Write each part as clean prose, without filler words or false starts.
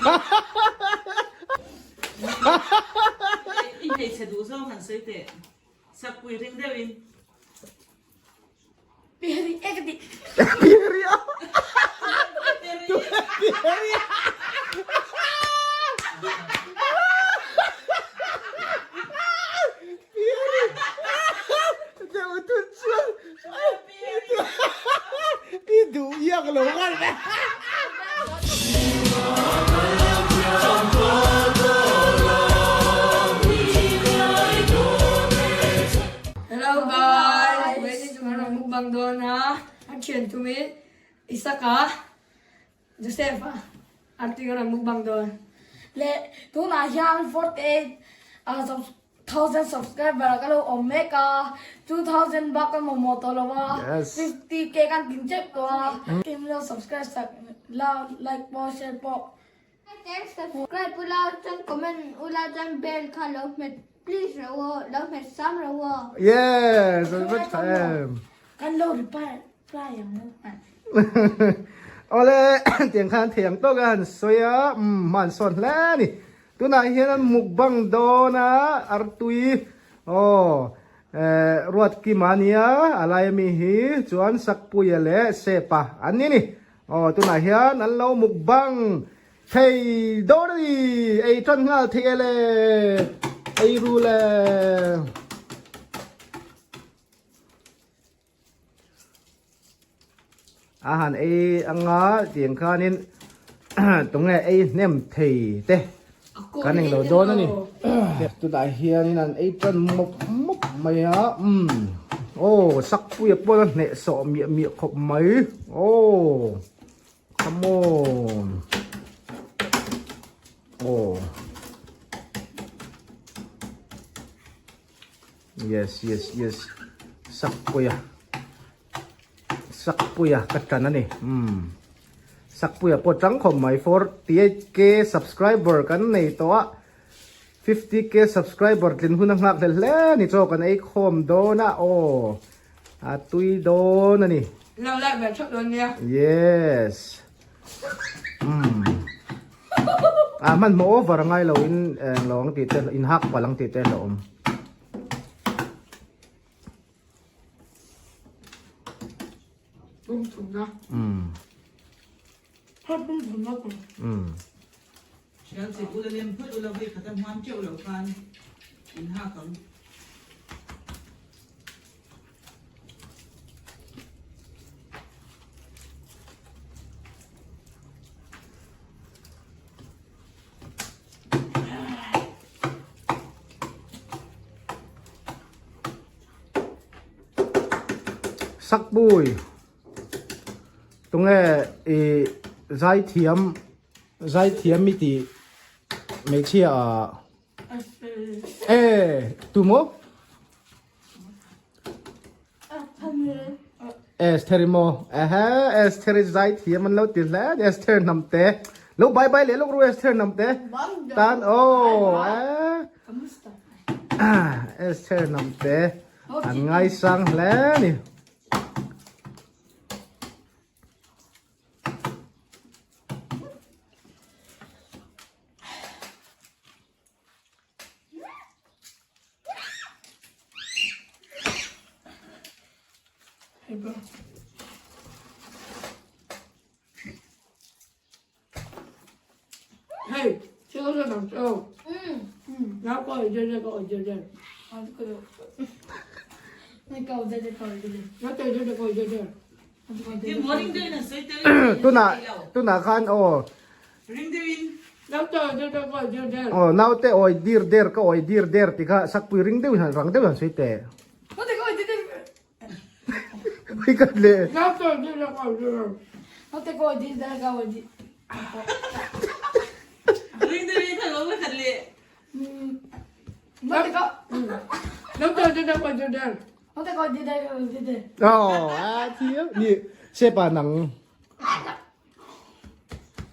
I hmeichhe duh zawng han sawi teh. Sakpui ring deuhin. Pihri e ka ti. Pihri a. Pihri. Pihri. Deuh tun chuan. I duh iak lo ngal ve. Hello guys, Wendy chu kan rawn mukbang dawn a, a thian tumin Isaka, Joseph-a artui kan rawn mukbang dawn. Leh tunah hian 48 thousand subscriber ah ka lo awm mek a, 2000 bak ka mamawh tawh lo a, 50k kan tin tep tawh a, in lo subscribe sak la like pawh share pawh. Subscribe ula chuan comment ula chuan bell kha lo hmet please ro aw lo hmet sam ro aw. Yes, a va tha em. Kan lo reply ang u. Awle tiang khan thei ang tawk a han sawi a, umm hman sawn hle a ni. Tunah hian an mukbang dawn a, artui aw eh Ruatkima ania a lai ami hi chuan Sakpuia leh Sepa an ni a ni. Aw tunah hian an lo mukbang thei dawn a ni, ei tan nghal thei e le, ei ru le. A han ei anga tiang khanin tunge ei hnem thei te kan englo dawn a ni. Tunah hianin an ei tan mawp mawp mai a umm aw sakpuia pawn a hneh sawh miah miah khawp mai aw come on aw Yes yes yes Sakpuia Sakpuia ka tan a ni umm Sakpuia pawh tang khawp mai 48k subscriber kan nei tawh a 50k subscriber tlin hun a nghak hlel hle a ni chaw kan ei khawm dawn a aw a tui dawn a ni. Lo like ve theuh dawn nia. Yes umm a hmanhmawh over a ngai lo in eng lo ang tih te in hak palh ang tih te hlauh awm. Pum thum na. Umm. Hei pum thum na kum. Umm. Hrial chik ula lem phawt ula vawi khat a hmuam teuh lo khan in hak ang. Sakpui tunge i zaithiam zaithiam i tih hmeichhia ah e tumaw Esther i maw ehe Esther i zai thiam an lo ti hle a ni Esther hnam te lo bye bye leh lawk ru Esther hnam te tan aw Esther hnam te an ngaisang hle a ni. Hey bro. Hey, 这个是两只。嗯。然后过一阵这个我就这。啊，这个。那个我在这搞一阵。那对这个我就这。 Tunah tunah khan aw. Aw naute awi dir der ka awi dir der ti kha sakpui ring deuhin han rang deuhin han sawi teh. Ui ka le. Aw a thiam ni sepa nang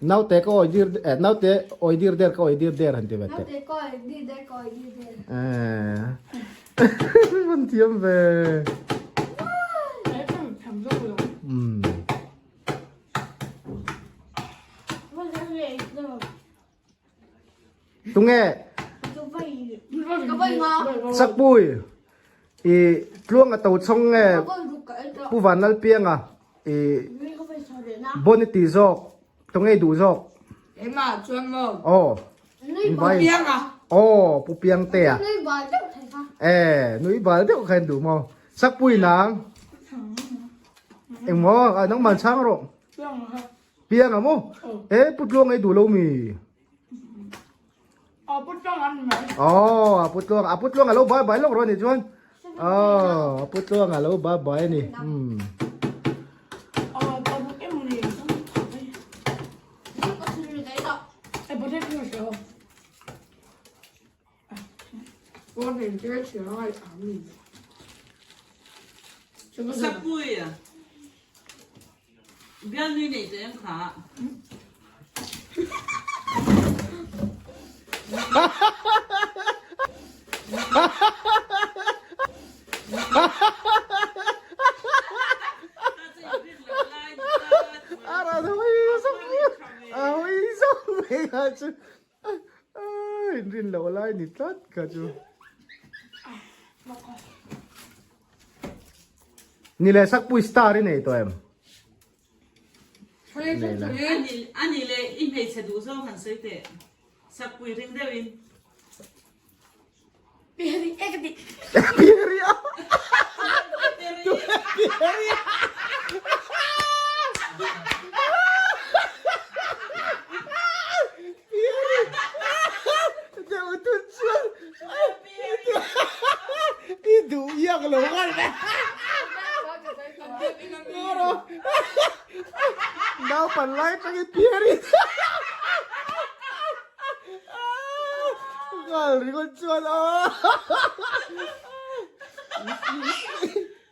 naute ka awi dir eh naute awi dir der ka awi dir der han ti ve teh. Naute ka awi dir der ka awi dir der. Eh van thiam ve. Um. Tunge? Sakpui i tluanga to chhawng nge Pu Vanlalpianga i bon i ti zawk tunge i duh zawk? Keimah chuan maw? Aw. Pu Pianga. Aw Pu Piangtea. E nui bal deuh kha in duh maw? Sakpui nang. Engmaw nangman chhang rawh. Piang a maw? E Pu Tluang ei duh lo mi? A Pu Tluang an mai. Oh, a Pu Tluang, a Pu Tluang a lo bai bai lawk rawh ni chuan. Oh, a Pu Tluang a lo bai bai a ni. Hmm. Sakpui a. Bialnui nei tawh em kha? Inrin loh lai ni tlat kha chu. Ni leh Sakpui star i nei tawh em? Nei la. Ani leh i hmeichhe duh zawng han sawi teh. Sakpui ring deuhin. Pihri e ka ti. Pihri a. Pihri a. Pihri. Deuh tun chuan. I duh iak lo ngal ve. Naupan lai tangin Pierre ngal ringawt chuan a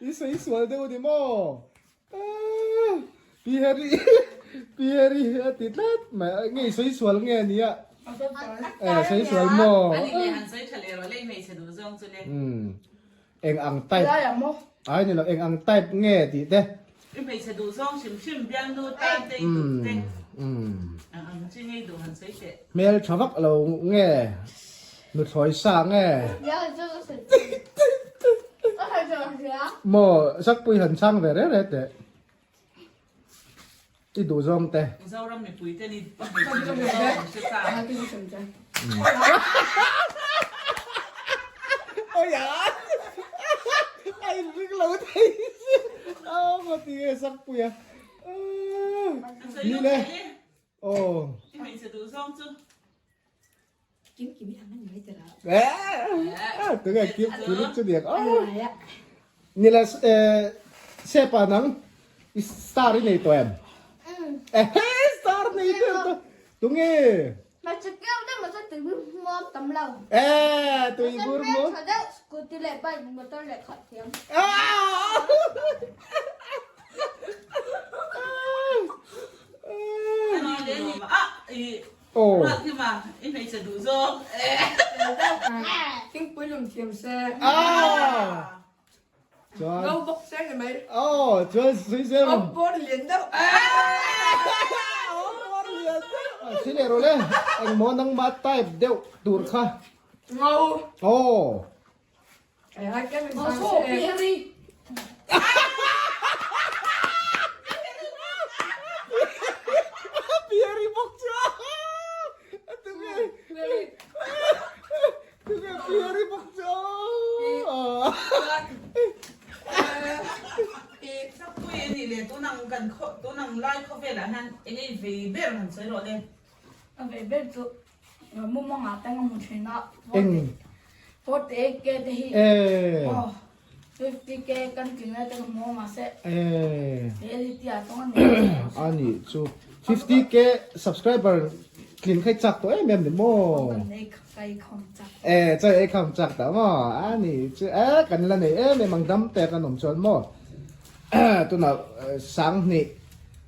i sawi sual deuh a ni maw? Pi Harry Pi Harry a ti tlat mai a nge i sawi sual nge a nia eh sawi sual maw Ani leh han sawi tha leh rawh le i hmeichhe duh zawng chu le. Umm eng ang type ai ni lo eng ang type nge tih te. I hmeichhe duh zawng hrim hrim bialnu tan te i duh te. Eng ang chi nge i duh han sawi teh. Hmel tha vak lo nge nuthlawi sa nge. Maw Sakpui han chhang ve reng reng teh. I duh zawng te. Mizoram mipui te ni hmeichhe duh zawng an hre chak. Awi a a inring lo thei si a maw ti nge Sakpui a. Ni le. Aw. I hmeichhe duh zawng chu. Kim kim i ang ani mai tira. Eh, tunge kim kim chu niak. Nila eh sepa nang i star i nei to em? Eh, star nei te to. Tunge. Ma chu keu de ma chu tui muam tam lo. Eh, tui bur mo. Scooty leh bike motor leh khat thiam. Ah! Aw. I hmeichhe duh zawk. Thingpui lum thiam se. Ah! Chuan. Ngo bawk se ni mai. Aw, chuan sui zel rawh. Aw pawr lian deuh. Aw pawr lian deuh. Si leh rawh le. Engmaw nangmah type deuh tur kha. Ngo. Aw. Pieri bawk chu a tunge tunge Pieri bawk chu Sakpui a nih leh tunang kan khaw tunang lai khawvelah hian eng ei vei ber han sawi rawh le. A vei ber chu Mumanga te nga hmu thin a. Eng. 48k te hi. Eh. Oh. 50k kan tling lai te ka hmu a mahse. Eh. Reality ah chuan ani. Ani chu 50k subscriber tling khai chak tawh em em ni maw. Kan ei kai kham chak. Eh chai ei kham chak ta maw. Ani chu eh kan la nei em em ang dam te kan awm chuan maw. Tunah Sanghnih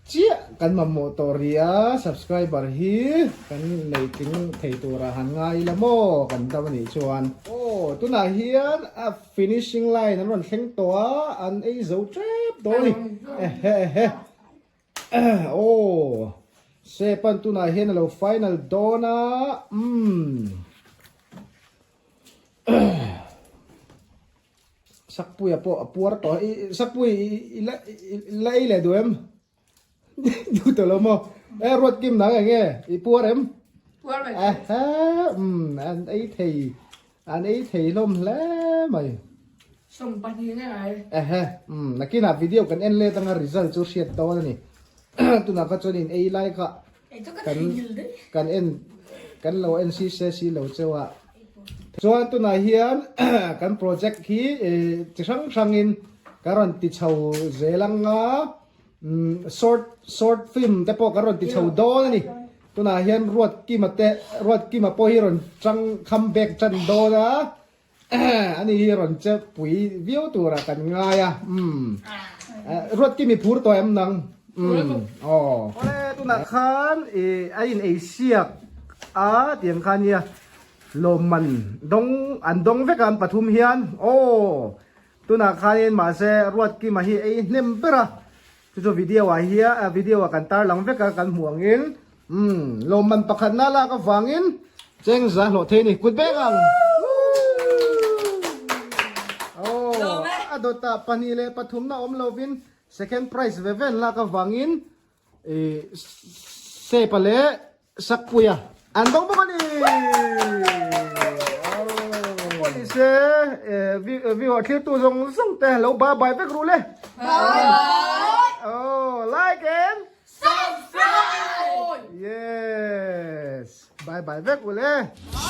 chiah kan mamawh tawh rih a, subscriber hi kan nei tling thei turah han ngai ila maw kan dam anih chuan. Aw tunah hian a finishing line an rawn thleng tawh a, an ei zo tep tawh a ni. Ehe ehe aw. Sepan tunah hian a lo final dawn a, umm. Sakpuia pawh a puar tawh a, i Sakpui i la i la ei leh duh em? Duh tawh lo maw? E Ruatkim nang eng nge? I puar em? Puar mai. Aha, umm an ei thei an ei thei hlawm hle mai. 20 nge ngai. Ehe, umm nakinah video kan en let anga result chu hriat dawn a ni. Tunah kha chuan in ei lai kha kan kan en kan lo en si se si lo cheu a. Chuan tunah hian kan project hi chi hrang hrangin ka rawn ti chho zel anga short short film te pawh kan rawn ti chho dawn a ni. Tunah hian Ruatkima te Ruatkima pawh hi rawn chang come back tan dawn a. Ani hi rawn che pui viau turah kan ngai a umm Ruatkimi phur tawh em nang umm aw. Awle tunah khan i a in ei siak a tiang kha nia lawmman dawng an dawng vek a an pathum hian aw tunah khanin mahse Ruatkima hi ei hnem ber a chu chu video ah hian video ah kan tarlang vek a kan hmuh angin Umm, lawmman pakhatna lak avangin Chengza hlawh thei a ni. Kut beng ang! Aw, a dawtah pahnih leh pathumna awm lovin second prize ve vel lak avangin ih Sepa leh Sakpuia an dawng bawk a ni! Aw, ni se, viewer thlirtu zawng zawng te lo bye bye vek ru le! Bye! Aw, like and Subscribe! Yes! Bye bye vek ule. Bye.